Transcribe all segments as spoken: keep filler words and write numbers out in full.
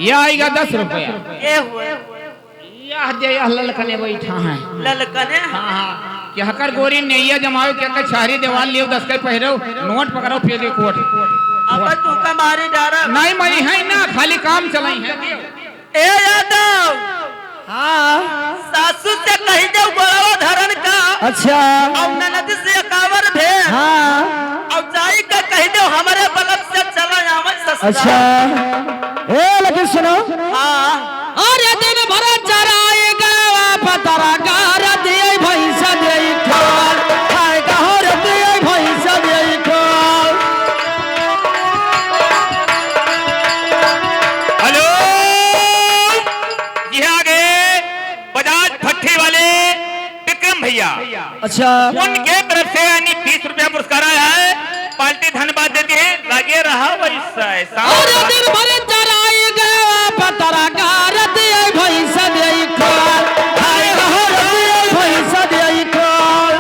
या आइगा दस रुपया। ए हुए। यह दे, यह ललकने बैठा है। ललकने? हाँ, हाँ। कि हकर गोरी नेइया जमावे, के के छहरी देवाल लियो, दस के पहिरो, नोट पकड़ो, फिर एक वोट। अब तू का मारी डारा। नहीं मरी है ना, खाली काम चलाई है। ए यादव। हाँ। सासू से कहि देउ गोड़वा धरन का। अच्छा। अउ ननद से एकावर भेल। हाँ। अउ जाई का कहि देउ हमरे बलक से चला आवन ससुराल। अच्छा। ए, लेकिन सुनो। हाँ। अरे दिन भर चराई गवा पतरा गार दिए भैंस दिए खाल। हाय गहर दिए भैंस दिए खाल। हेलो, जी हाँ, आगे बजाज भट्ठी वाले विक्रम भैया। अच्छा। उनके तरफ से यानी बीस रुपया पुरस्कार आया है। पार्टी धन्यवाद देती है, लगे रहा वैसा ऐसा। अरे दिन भर चराई गवा पतरा गार दिए भैंस दिए खाल। हाय गहर दिए भैंस दिए खाल।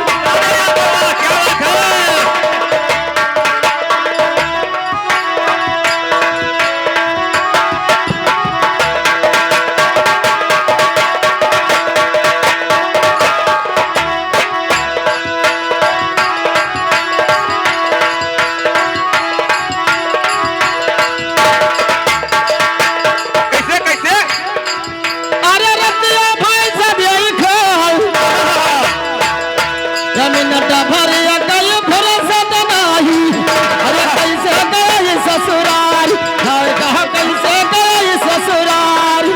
क्या बात है? कैसे, कैसे? अरे रतिया भैंस दिए खाल। जमीन डभरिया गई फुर्सत नाही। अरे कैसे गई ससुराल? हाय कहा कैसे गई ससुराल?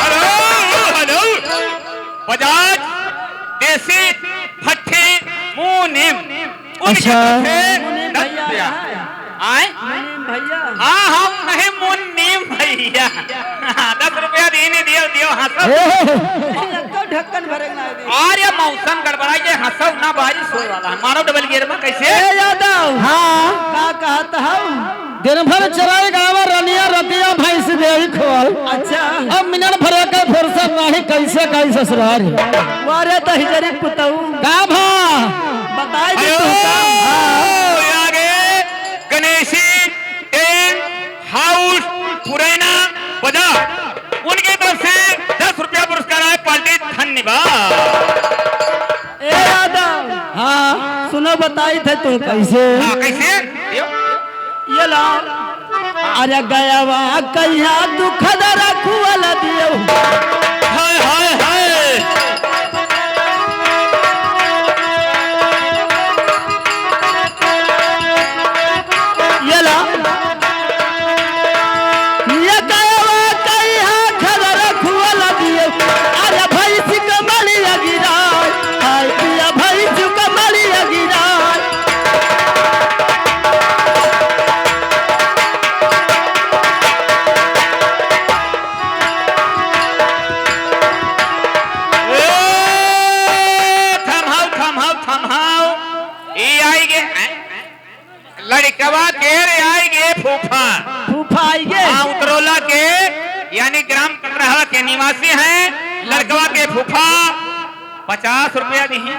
हेलो, हेलो। बजाज देसी भट्ठी मुनीम। उनके अच्छा। तरफ से मुनीम दस भैया रुपया। हैं। आए? मुनीम भैया। हाँ, हम नहीं मुनीम भैया। दस रुपया दीने दियो, दियो, हंसो। ए। एको ढक्कन भरे ना दे। अरे मौसम गड़बड़ा, ये हंसो ना, बारिश होए वाला है। मारो डबल गियर में, कैसे? ए यादव। हाँ। का कहत हऊ? दिन भर चराई गावा रनिया, रतिया भैंस देई खोल। अच्छा। अब मिनट भर के फुर्सत नाही, कैसे कई ससुराल। वारे दहिजरी पुतऊ। का भा? बताई दे हेलो, तू का। हाँ। आगे गणेशी टेंट हाउस पुरैना बाजार, उनके तरफ से दस रुपया पुरस्कार है, पार्टी धन्यवाद। ए यादव। हाँ। सुनो, बताई थे तू कैसे। हाँ, कैसे? यो। ये ला। अरे गयवा कहिया दुख दरा खुअल दियो। हाय, हाय, हाय। ये ला। ये गयवा कहिया खदर खुअल दियो। अरे भैंस के मड़िया गिराय, हाय पिया भैंस के मड़िया गिराय। ए, थम्हाउ, थम्हाउ, थम्हाउ। ई आई गे, हैं? लड़कवा के रे आई गे फूफा। फूफा आई गे? हाँ, उतरौला के, यानी ग्राम कटरहवा के निवासी हैं। लड़कवा के फूफा पचास रुपया दिही।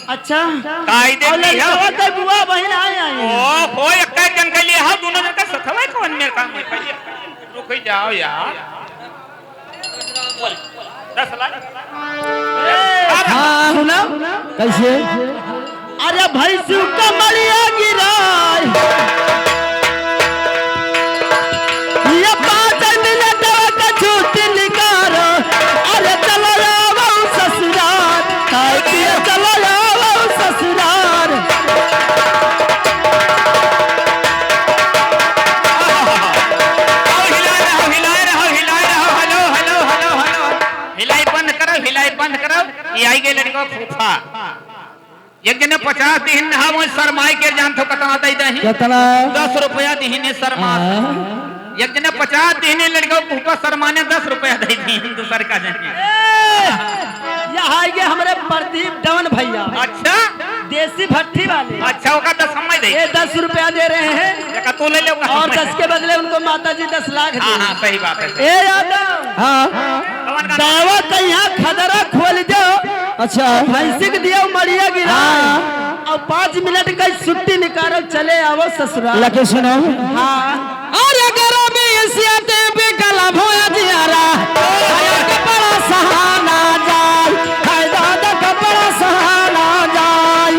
अच्छा। काई दे और दिया? लड़कवा के बुआ बहिन आए, आए। ओ, हो, एक जन के लिए, हाँ, दोनों जन का सथवा कौन मेरे काम में? रुक ही जाओ यार। दस लाख। हाँ, सुना? कैसे? अरे भैंसू कमरिया गिराय, ये पाँच मिनट का छुट्टी निकाल। अरे चलो आओ ससुराल, हाय पिया चलो आओ ससुराल। आओ, हिलाए रहो, हिलाए रहो, हिलाए रहो। हेलो, हेलो, हेलो, हेलो। हिलाई बंद करो, हिलाई बंद करो। ये आई गए लड़का फूफा। एक जने पचास दिहिन, हाँ, वो शर्माई के जान थो कतना दे दही। कितना? दस रुपया दिहिन शर्मा। हाँ। एक जने पचास दिहिन लड़का फूफा शर्मा ने दस रुपया दे दिहिन दूसर का जने। ए, यहाँ आई गए हमरे प्रदीप डवन भैया। अच्छा? देसी भट्ठी वाले। अच्छा, ओका दस हम ये दस रुपया दे रहे हैं। देखा, तू ले ले, और दस के बदले उनको माता जी दस लाख हाँ, देंगे। हाँ, सही बात है। ए यादव, हाँ। कौन गाना? दावा तो यहाँ खदरा खोल दो। अच्छा। भैंसी के दियो मड़िया गिरा। हाँ। और पाँच मिनट का छुट्टी निकालो, चले आवो ससुराल। लगे सुनो। हाँ। अरे गरमी से ते बिकल भोया जियारा, अरे कपड़ा सहाना जाय, हाय दादा कपड़ा सहाना जाय।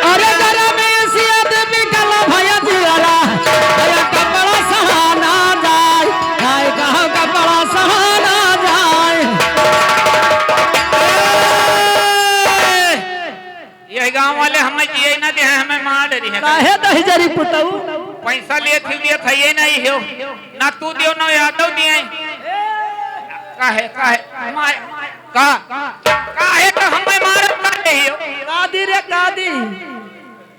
अरे गरमी से ते बिकल भोया जियारा, अरे कपड़ा सहाना जाय, हाय कहाँ कपड़ा सहाना जाय। ए! यह गाँव वाले हमें जिए ना दे हैं, हमें मार रही है। काहे दहिजरी पुतऊ? पैसा लिए थी, लिए था, ये नहीं हो। ना तू दियो, ना यादव दिए। काहे, काहे, मार, का, काहे तो हमें मार कर रही हो? कादी रे, कादी।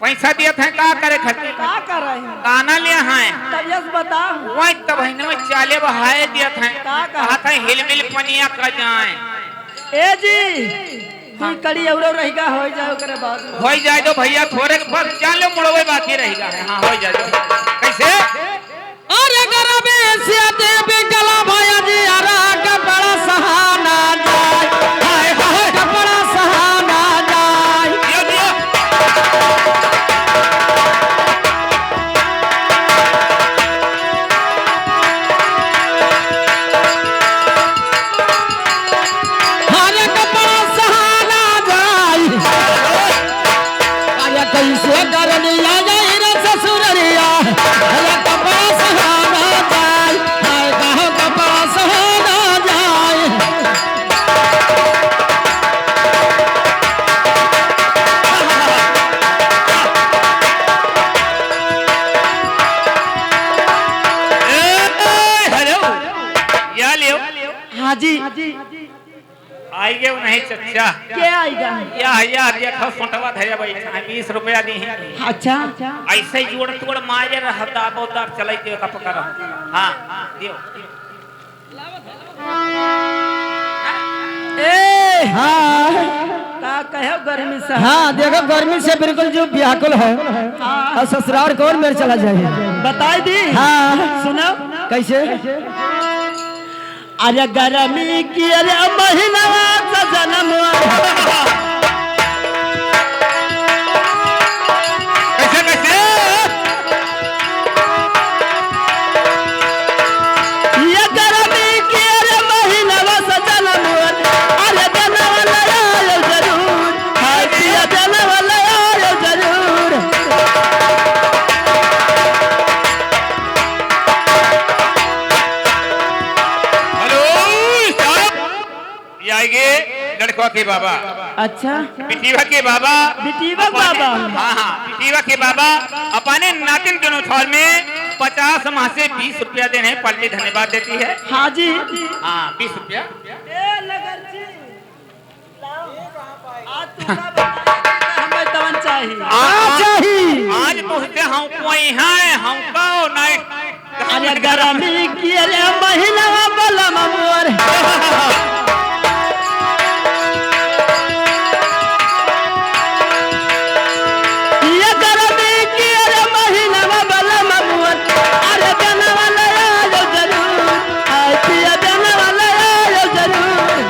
पैसा दिए थे, का करे खातिर? का कर रहे हैं? गाना लिए हैं। तब यस बताओ। वही तब है ना, चाले बहाए दिए थे। का कहा? कहा था, हिलमिल पनिया का जाए। ए जी, हाँ। कोई कड़ी औरो रहेगा, हो जाए ओकरे बाद में। हो जाए दो भैया, थोड़े के बस जान लो, मुड़वे बाकी रहेगा। हाँ, हो जाए दो। कैसे? अरे गरबे से देवी गला भया जी, अरे कपड़ा सहाना जाए, हाय, हाय, कपड़ा सहाना जाए। दियो, दियो। अरे कपड़ा सहाना जाई। अरे कैसे करनिया जाई रे ससुररिया। अरे कपड़ा सहाना जाई। हाय कहो कपड़ा सहाना जाई। ए, ए, हेलो। या लियो। हाँ जी। आइगे नहीं चच्चा। के आइगा? या, या, देखो, सोटवा धरे बैठा है, बीस रुपया दी है। अच्छा। ऐसे जोड़ तोड़ मारे रहता, बहुत दाब चलाई दे, कप कर। हाँ, दियो। ए! हाँ। का कहो गर्मी से? हाँ, देखो, गर्मी से बिल्कुल जो व्याकुल है। हाँ। और ससुराल कौन मेरे चला जाए? बताई दी। हाँ। सुनो। कैसे? अरे गरमी की अरे महीनवा सजनमवा। कैसे, कैसे? ये गरमी की अरे महीनवा सजनमवा। अरे जनवा ले आयो जरूर। हाय पिया जनवा ले आयो जरूर। हेलो, stop। ये आइगे लड़कवा के बाबा। अच्छा। बिटिया के बाबा। बिटिया के अपने, बाबा। हाँ, हाँ, बिटिया के बाबा अपने नातिन के अनुसार में पचास माह से बीस रुपया देने हैं, पल्ली धन्यवाद देती है। हाँ जी। हाँ, बीस रुपया। ए, नगर जी। आज तू का बताई, हमें तवन चाही। आज, आज, चाही। आज तुहसे हम कोई हैं, हमको नहीं। अरे गरमी की अरे महीना बलम मोर। ये गरमी की अरे महीना बलम मोर। अरे जनवा ले आयो जरूर। हाय पिया जनवा ले आयो जरूर।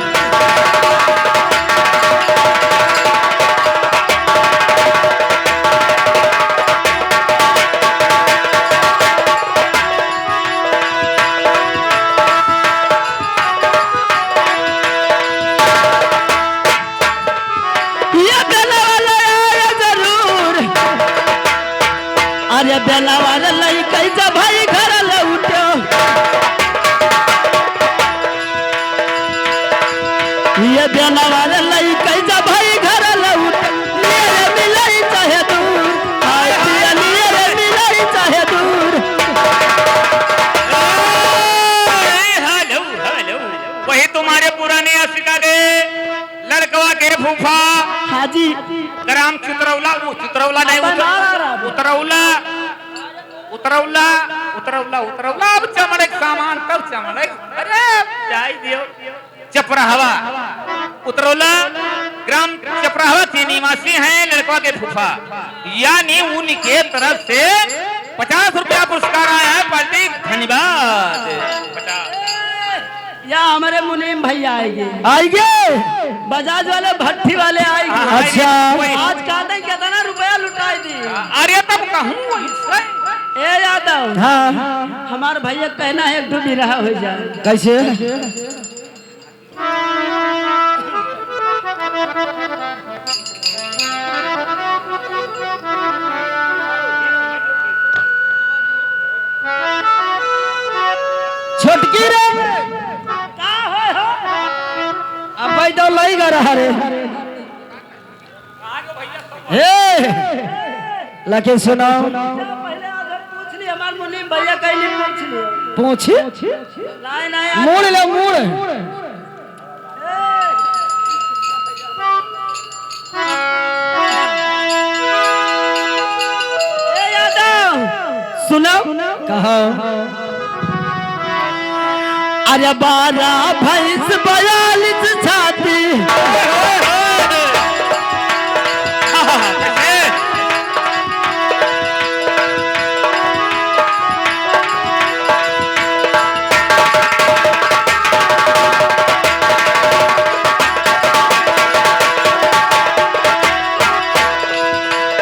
ये बेलवा ले आयो जरूर। अरे बेलवा ले लइके जब भाई घर लौटो। ये बेलवा ले लइके जब भाई घर लौटो। मेरे मिलई चाहे दूर। हाय पिया मेरे मिलई चाहे दूर। ए, हेलो, हेलो। वही तुम्हारे पुराने असिका दे लड़कवा के फूफा। हाँ जी। ग्राम चुतरौला, वो चुतरौला नहीं, अपन उतर-, आ रहा है। उतरौला, उतरौला। उतरौला, उतरौला, अब चमड़े के सामान, तब चमड़े। अरे, जाई दियो। चपराहवा, उतरौला, ग्राम चपराहवा के निवासी हैं लड़कवा के फूफा, यानी उनके तरफ से पचास रुपया पुरस्कार आया है। पार्टी, धन्यवाद। या हमरे मुनीम भैया आइगे। आइगे? बजाज वाले, भट्ठी वाले आइगे। हाँ, अच्छा। आइगे। आज का नहीं, कितना रुपया लुटाई दी। अरे, तब कहूँ वैसे। ए यादव। हाँ। हमार भैया कहना है, एक ठो बिरहा हो जाए। कैसे? छोटकी रे। का होय हो? अब भाई तो लई गा रहा रे। हे, लेकिन सुनो। पहले आगे पूछ ली, हमार मुनीम भैया कहीं नहीं पूछ ली। पूछी? नहीं, नहीं, आज मूड़ ले, मूड़। ए यादव, सुनो। कहो। अरे बारह भैंस बयालीस छाती।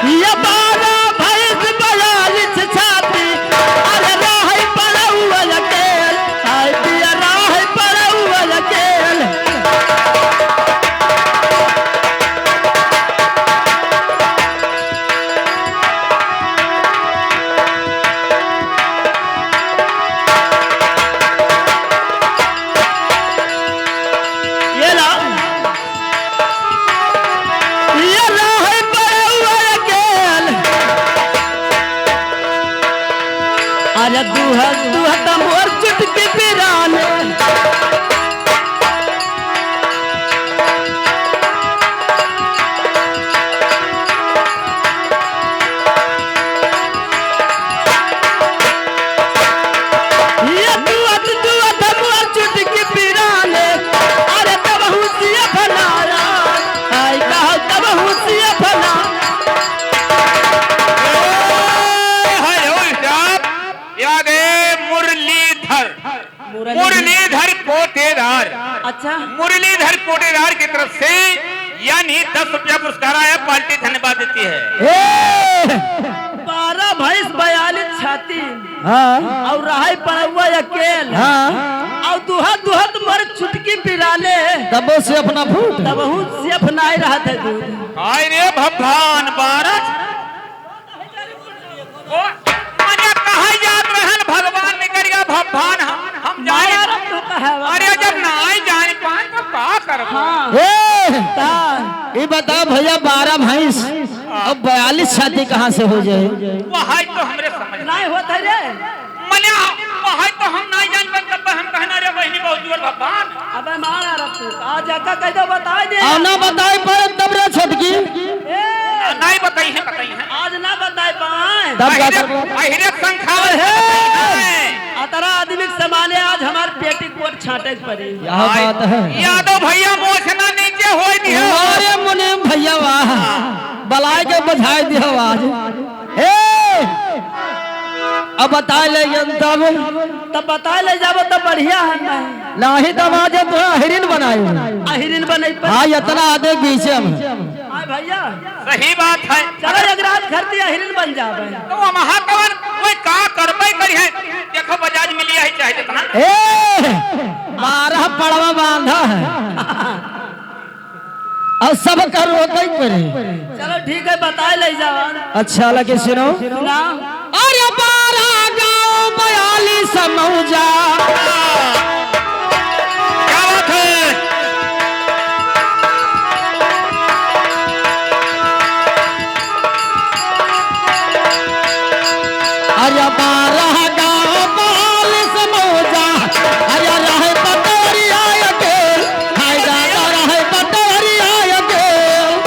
ये बारह भैंस बयालीस छाती, अरे रहै पड़ौआ अकेल, आय पिया रहै पड़ौआ अकेल। ये ला, ये रहै पड़ौआ अकेल। अरे दुहत, दुहत मोर चुटकी पिराने। ये दुअत दुअत मोर चुटकी पिराने, अरे तब हुसिया फनारा, आई कहा तब हुसिया फना। ए, हाय हो साहब, याद है मुरलीधर। मुरली- मुरलीधर कोटेदार। अच्छा। मुरलीधर कोटेदार की तरफ से यानी दस रुपया पुरस्कार आया, पार्टी धन्यवाद देती है। ए! बारह भैंस बयालीस छाती। हाँ। और रहै पड़ौआ अकेल। हाँ। और दुहत दुहत मोर चुटकी पिराने। तबो से अपना फूट। तबहू से अपना ही रहत है दूध। आय रे भगवान, बारह ओ, मने कहाँ याद रहन भगवान निकल गया भगवान, हम, हम जाने। मारा रब तो कहे बा। अरे जब नाई जान पाए तो का करबो? हाँ। ए, का? ई बताओ भैया, बारह भैंस हाँ। अब बयालीस छाती कहाँ से हो जाए? वही तो हमरे समझ में नहीं होत है रे। मने वही तो हम नहीं जान पाए, तब हम कहना रे बहिनी बहुत जोर भगवान। अबे मारा रब तू, आज अक्का कह दो, बताई दे। आ ना बताई पर तब रे छोटकी। ए। नहीं बताई है, बताई है। आज ना बताई पाए। तब का अहिरे, करबो? अहिरे संखावत हे। बताई है। अतरा आदमी के समाने आज हमार पेटी कोट छाटे के पड़ी। यह आज बात है। यादव भैया मोछ ना नीचे होई दियो। अरे मुनीम भैया वाह। बलाय के बझाई दियो आज। हे! अब बताए ले जन तब। तब बताए ले जाबो तब बढ़िया है ना। नाही तब आज तो अहिरिन बनाए। अहिरिन बनाई पर। हाँ, इतना आदे बीचे में। हाँ भैया। सही बात है। चलो एक रात घर ती अहिरिन बन जाबे। तो वहाँ कवन कोई का करबे करी है। देखो बजाज मिली है चाहे जितना। ए! बारह पड़वा बांधा है। और सब कर रोकई पड़े। चलो ठीक है, बताए ले जाओ। अच्छा, लगे सुनो। सुना। अरे बारह गाँव बयालीस मौजा। क्या बात है? अरे बारह गाँव बयालीस मौजा, अरे रहे पटवरिया अकेल, हाय दादा रहे पटवरिया अकेल।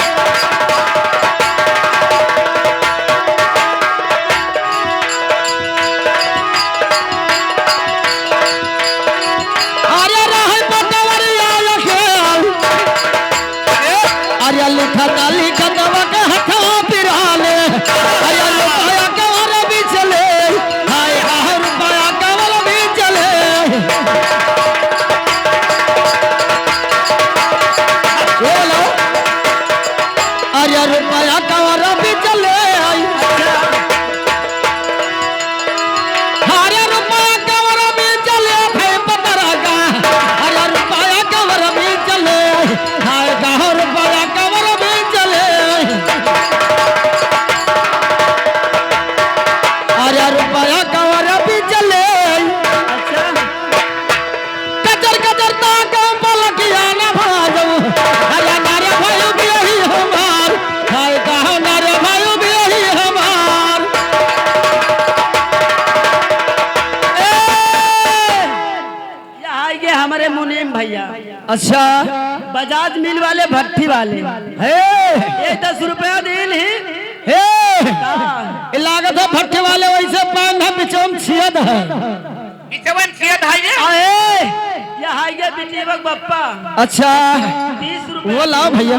भैया। अच्छा। बजाज मिल वाले, भट्ठी वाले। हे। ये दस रुपया दीन ही। हे। का? ये लागत है भट्ठी वाले, वैसे पान है, बिचौम छियद है। बिचवन छियद है ये? अरे, ये है ये बिचेवक बप्पा। अच्छा। तीस रुपया। वो लाओ भैया।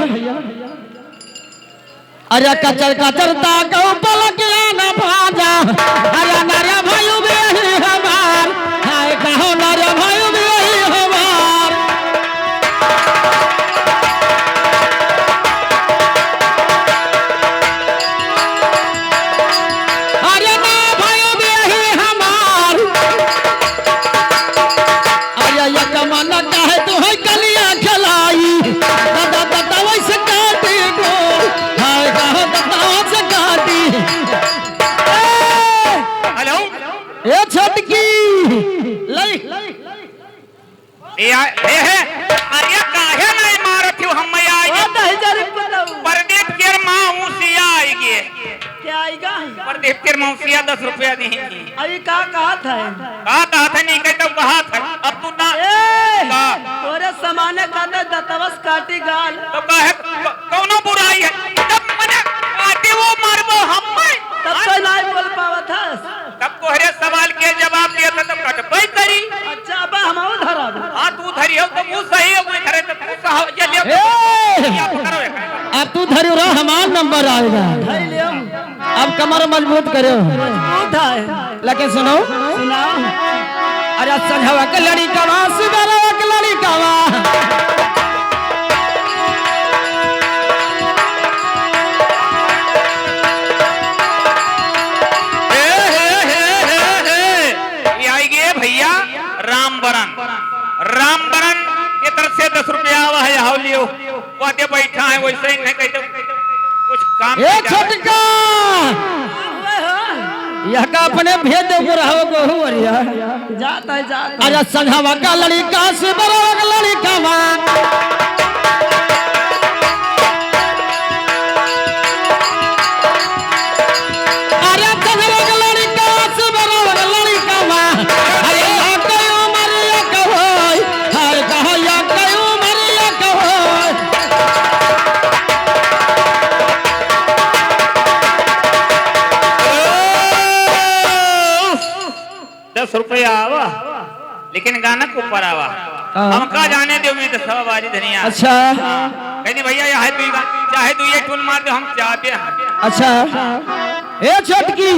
अरे कचर कचर ताकौ पलकिया न भाजा, अरे नरे भाई बेही हमार, हाय कहो नरे भाई बेही हमार। अरे ना भाई बेही हमार, अरे एक मन कहे तू है कलिया खिलाई, दादा दादा वैसे काटी डोर, हाय कहो दादा वैसे काटी। ए, हेलो। ए छोटकी, लई। ए, आ, ए, हे, अरे काहे नहीं मारत हो हम आई ओ गे? दही जरी पुतऊ। प्रदीप के माँ उसिया आई गे। क्या आएगा? प्रदीप के मौसिया दस रुपया दी। अभी का कहत है? का कहत है, नहीं कहते कहत है। अब तू ना ए, का? तोरे समाने का तो दतवस काटी गाल। तो काहे, क-, कौनो बुराई है? जब मने काटे वो मारबो हम में। तब तो नहीं बोल पावत है। तब तोहरे सवाल के जवाब दिया था तो कटबे करी। अच्छा, अब हम धरब। हाँ, तू धरी हो तो वो सही है, वो धरे तो तू सही हो। ये ले। ए! या पकड़ो एक। अब तू धरी रहो, हमार नंबर आएगा। धरी ले। अब कमर मजबूत करो। मजबूत है। लेकिन सुनो। सुनाओ। अरे संझवा के लड़िकवा, सुबेरवा के लड़िकवा। हे, हे, हे, हे, हे। ये आई गे भैया रामबरन। रामबरन के तरफ से दस रुपया आवा है, हाव लियो। वादे बैठा है, वैसे ही नहीं कहते कुछ काम ए नहीं जाता। छोटका, यह का अपने भेज दे बुढ़ाओ को हो रिया। जाता है, जाता है। अरे संझवा का लड़िका, सुबेरवा का लड़िकवा। अरे संझवा का लड़िका, सुबेरवा का लड़िकवा। अरे लागे उमरिया का होई, हाय कहो या कयो मरिया कहो। दस रुपया आवा, लेकिन गाना के ऊपर आवा। हाँ। हमका जाने दो, मैं तो सब बाजी धनिया। अच्छा। हाँ। कह दी भैया, ये है तू ही गा-, चाहे तू ये टून मार दे, हम चाहते हैं। अच्छा। ए छोटकी।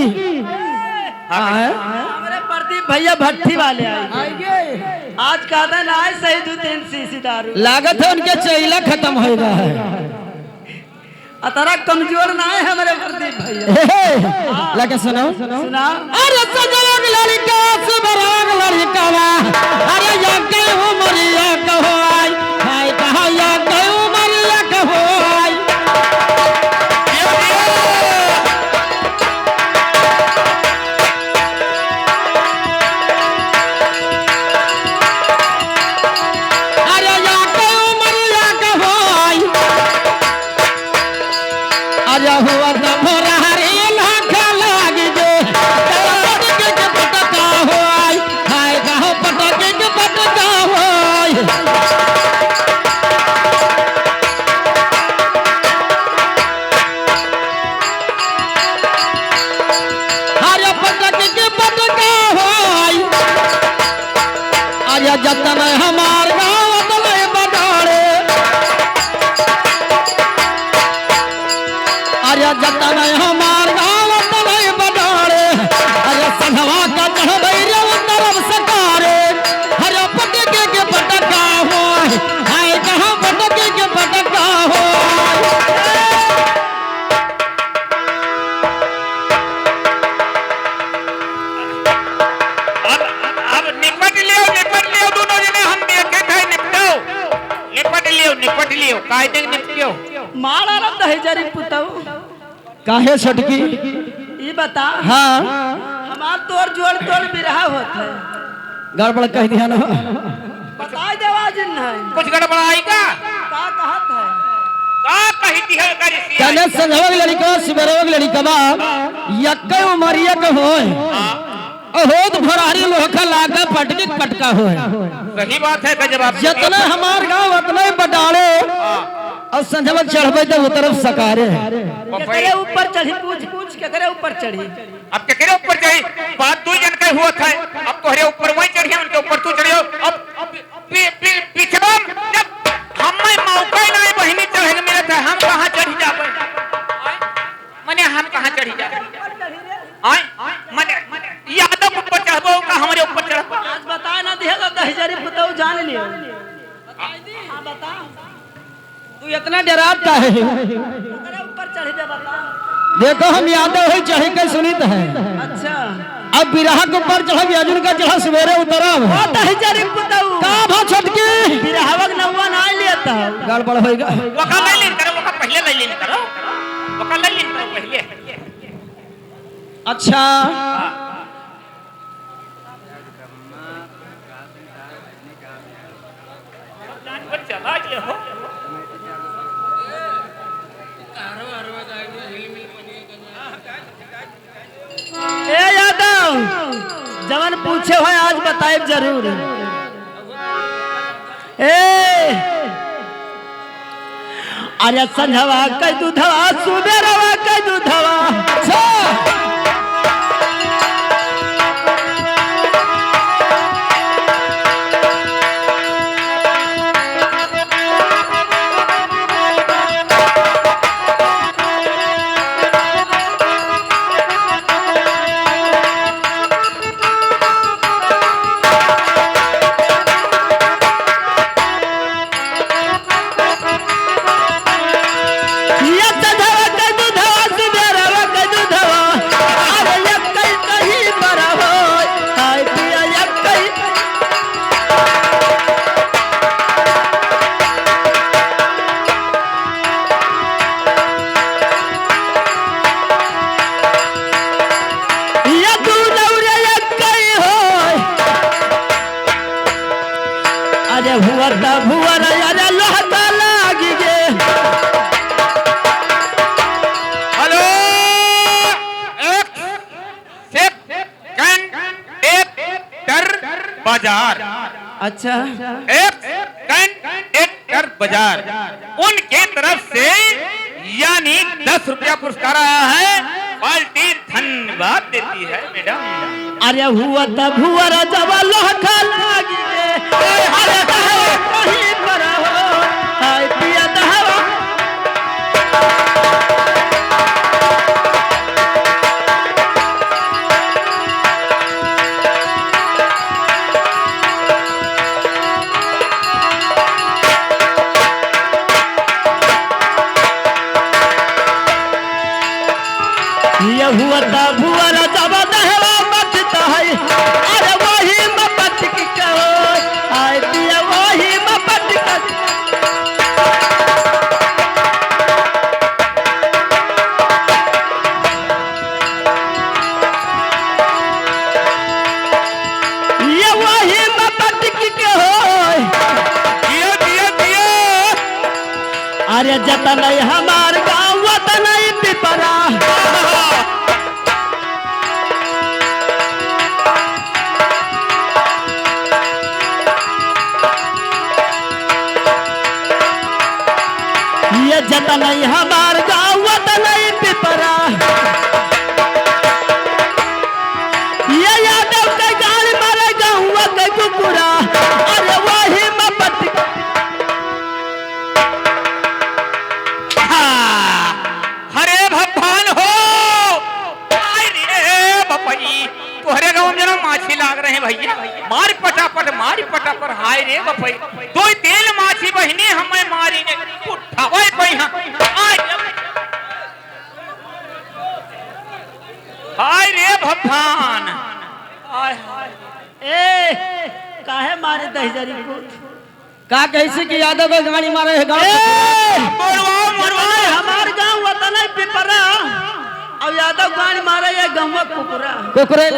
हाँ। हाँ। हमरे प्रदीप भैया भट्ठी वाले आए। आइए। आज का दिन आए सही दो तीन शीशी दारू। लागत है उनके चैला खत्म हो गया है। अतरा कमजोर ना है हमरे प्रदीप भैया। ए, हाँ। लगे सुनो। सुना। अरे सजवा के लड़िका, सुबेरवा के लड़िकवा। अरे या के उमरिया कहो आई, हाय कहा या के उमरिया कहो आई। अरे या के उमरिया कहो आई। अरे हुआ त भोरहरी लाख लाग जे, पटक के पटका होई, हाय गाँव पटक के पटका होई। अरे पटक के पटका होई। अरे जतन हमार गाँव उतने बजारे। अरे जतन हमार गाँव उतने बजारे। अरे संघवा का चढ़ भैरव तरफ सकारे। अरे पटके के पटका हो। हाय कहाँ पटके के पटका हो। अब, अब निपट लियो, निपट लियो, दोनों जने हम देखे थे, निपटो। निपट लियो, निपट लियो, कायदे निपटियो। मारा रब दहेजरी पुतऊ। काहे छोटकी? ई बता। हाँ। हमार तोर जोड़ तोड़ बिरहा होत है। गड़बड़ कह दिया ना। बताई देवा जिन है। कुछ गड़बड़ाई का? का कहत है? का कही दिहल का रिसिया? तने संझवा के लड़िका, सुबेरवा के लड़िका बा, यक्के उमरिया के होए। हाँ। अहोत भोरारी लोहखा लागा पटकी पटका होय। सही बात है, गजब आप जतना हमार गाँव उतना ही बटाले। हाँ। और संझवा चढ़बे तो उतरब सकारे। केकरे ऊपर चढ़ी? पूछ, पूछ, केकरे ऊपर चढ़ी? अब केकरे ऊपर चढ़ी? बात दू जन के हुआ था। अब तोहरे ऊपर वही चढ़ी, उनके ऊपर तू चढ़ियो। अब पी-, पी-, पिछवा जब हमें मौका ही नहीं बहिनी चढ़े के मिलत है, हम कहाँ चढ़ी जाबे? मने हम कहाँ चढ़ी जाबे? आय, मने यादव ऊपर चढ़बो का हमरे ऊपर चढ़बो? आज बता ना दिया तो दहिजरी पुतऊ जान लियो। हाँ, बता। तू इतना डरात काहे है? ओकरे ऊपर चढ़ जा, बता। देखो, हम यादव है, चढ़ के सुनित है। अच्छा। अब बिरहा के ऊपर चढ़ब, अर्जुन का चढ़ा, सवेरे उतरब। ओ दहिजरी पुतऊ। का भा छोटकी? बिरहवा के नौवा ना लेत हो। गड़बड़ होइगा। ओका ले लेन करो, ओका पहिले ले लेन करो। ओका ले लेन करो पहिले। अच्छा। ए यादव, जवन पूछे हो आज बताइब जरूर। ए, अरे संझवा के दूधवा, सुबेरवा के दूधवा। अच्छा। अरे हुआ त भुआ रे, अरे लोहका लागी गे। हेलो, एक सेकंड, एक डर बाजार। अच्छा। एक सेकंड, एक डर बाजार। उनके तरफ से यानी दस रुपया पुरस्कार आया है। पार्टी धन्यवाद देती है मैडम। अरे हुआ त भुआ रे जब लोहका लागी गे। अरे कहे कहीं पर हो, हाय पिया दहवा। ये हुआ त भुआ रे जब दहवा बचत है, अरे वही में बच के कहो, आय पिया वही में बच के। ये वही में बच के हो। दिया, दिया, दिया। अरे जतनई हमार गाँव, वतनई पिपरा। ये जतनई हमार गाँव, वतनई पिपरा। ये यादव के गाल मारे गहुआ के कुकुरा, अरे वही में पट-, हाँ, अरे भगवान हो, हाय रे बपई, तोहरे गाँव में ना माछी लाग रहे भैया, मार पटापट, मार पटापट, हाय रे बपई, दो तेल माछी बहिनी हमें मारी ने, उठावे कोई हाँ, आय। हाय रे भगवान। हाय, हाय। ए, काहे मारे दहिजरी को? का कैसे कि यादव के गाड़ी मारे है गाँव? ए, मरवाओ, मरवाओ। हमार गाँव वतन है पिपरा, और यादव गाड़ी मारे ये गहुआ कुकुरा। कुकुरे।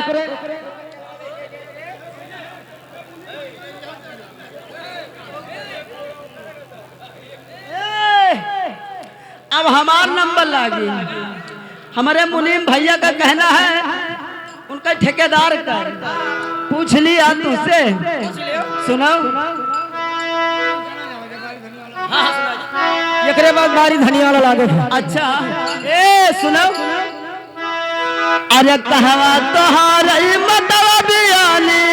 ए, अब हमार नंबर लागी। हमारे मुनीम भैया का कहना है, उन का ठेकेदार का पूछ लिया तुझसे। सुनाओ। हाँ, सुनाओ। एकरे बाद बारी धनिया वाला लागे। अच्छा। ए, सुनाओ। अरे कहवा तोहार ई मतलबियानी।